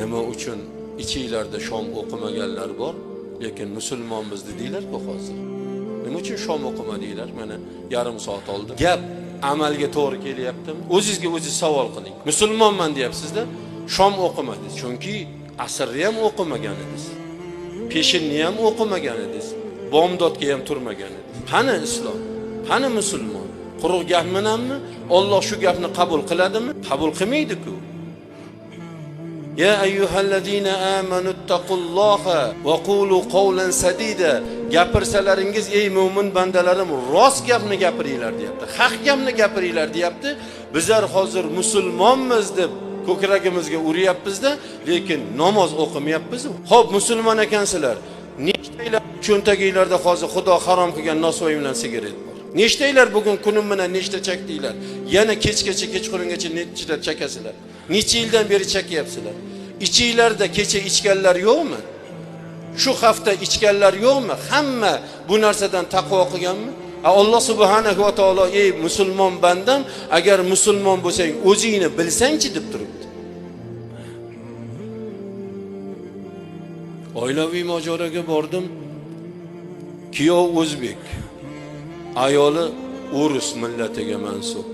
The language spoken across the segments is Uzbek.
Nima uchun ichinglarda shom o'qimaganlar bor, lekin musulmonmiz dedinglar-ku hozir. Nima uchun shom o'qimadinglar? Mana yarim soat oldi. Gap amalga to'g'ri kelyaptimi? O'zingizga o'zingiz savol qiling. Musulmonman deyapsiz-da, shom o'qimadingiz. Chunki asrni ham o'qimagan edingiz. Peshinni ham o'qimagan edingiz. Bomdodga ham turmagan edingiz. Qani islom? Qani musulmon? Quruq gap bilanmi? Alloh shu gapni qabul qiladimi? Qabul qilmaydi-ku. Ya ayyuhallazina amanu taqulloha va qulu qawlan sadida. Gapirsalaringiz ey mo'min bandalarim rost gapni gapiringlar deyapti. Haq gapni gapiringlar deyapti. Bizlar hozir musulmonmiz deb ko'kragimizga uryapmiz-da, lekin namoz o'qimayapmiz. Xo'p, musulmon ekansizlar. Nechtaylar cho'ntaginglarda hozir Xudo harom qilgan nosvoy bilan sigaret bor? Nechtaylar bugun kunim bilan nechta chakdinglar? Yana kechgacha, kechqurungacha nechta chakasizlar? Necha yildan beri chakyapsizlar? Ichinglarda kecha ichganlar yo'qmi? Shu hafta ichganlar yo'qmi? Hamma bu narsadan taqvo qilganmi? Alloh subhanahu va taolo ey musulmon bandam, agar musulmon bo'lsang, o'zingni bilsangchi deb turibdi. Oilaviy mojaroga bordim. Kuyov o'zbek, ayoli o'rus millatiga mansub.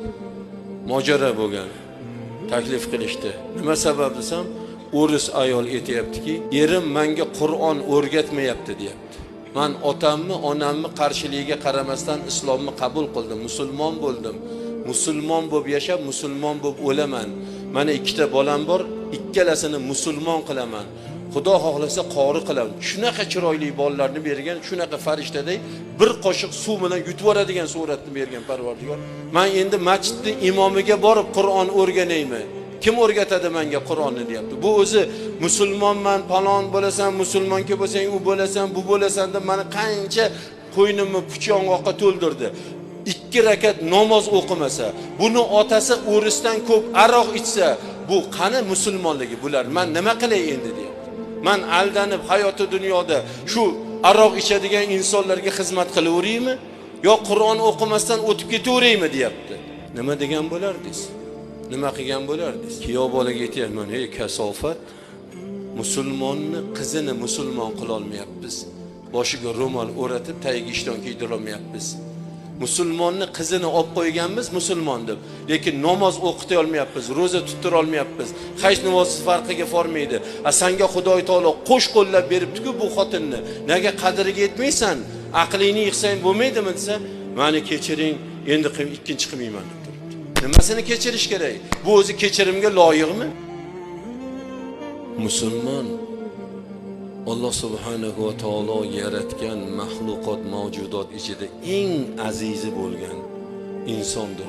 Mojaro bo'lgan. Taklif qilishdi. Nima sabab desam, o'rus ayol aytayaptiki, erim menga Qur'on o'rgatmayapti deyapti. Men otamni, onamni qarshiligiga qaramasdan islomni qabul qildim, musulmon bo'ldim. Musulmon bo'lib yashab, musulmon bo'lib o'laman. Mana ikkita bolam bor, ikkalasini musulmon qilaman. Xudo xohlasa qori qilaman. Shunaqa chiroyli bolalarni bergan, shunaqa farishtaday bir qoshiq suv bilan yutib yuboradigan suratni bergan Parvardigor. Men endi masjidning imomiga borib Qur'on o'rganaymi? Kim o'rgatadi menga Qur'onni deyapti. Bu o'zi musulmonman, palon bo'lasan, musulmonga bo'lsang u bo'lasan, bu bo'lasan deb meni qancha qo'ynimni puch yong'oqqa to'ldirdi. 2 rakat namoz o'qimasa, buni otasi o'risdan ko'p aroq ichsa, bu qani musulmonligi bular? Men nima qilay endi deyapti. Men aldanib hayoti dunyoda shu aroq ichadigan insonlarga xizmat qilaveraymi yo Qur'on o'qimasdan o'tib ketaveraymi deyapti. Nima degan bo'lardingiz? Nima qilgan bo'lardingiz? Kuyov bolaga aytyapman, ey kasofat, musulmonni qizini musulmon qila olmayapmiz. Boshiga ro'mol o'ratib, tagiga ishton kiydira olmayapmiz. Musulmonni qizini olib qo'yganmiz musulmon deb, lekin namoz o'qita olmayapmiz, ro'za tuttira olmayapmiz. Haj namozi farqiga bormaydi. A sanga Xudoy taolo qo'sh qo'llab beribdi-ku bu xotinni. Nega qadriga yetmaysan? Aqlingni yig'sang bo'lmaydimi desa, meni kechiring, endi ikkinchi qilmayman deb turibdi. Nimasini kechirish kerak? Bu o'zi kechirimga loyiqmi? Musulmon Alloh subhanahu va taolo yaratgan maxluqot mavjudot ichida eng azizi bo'lgan insondir.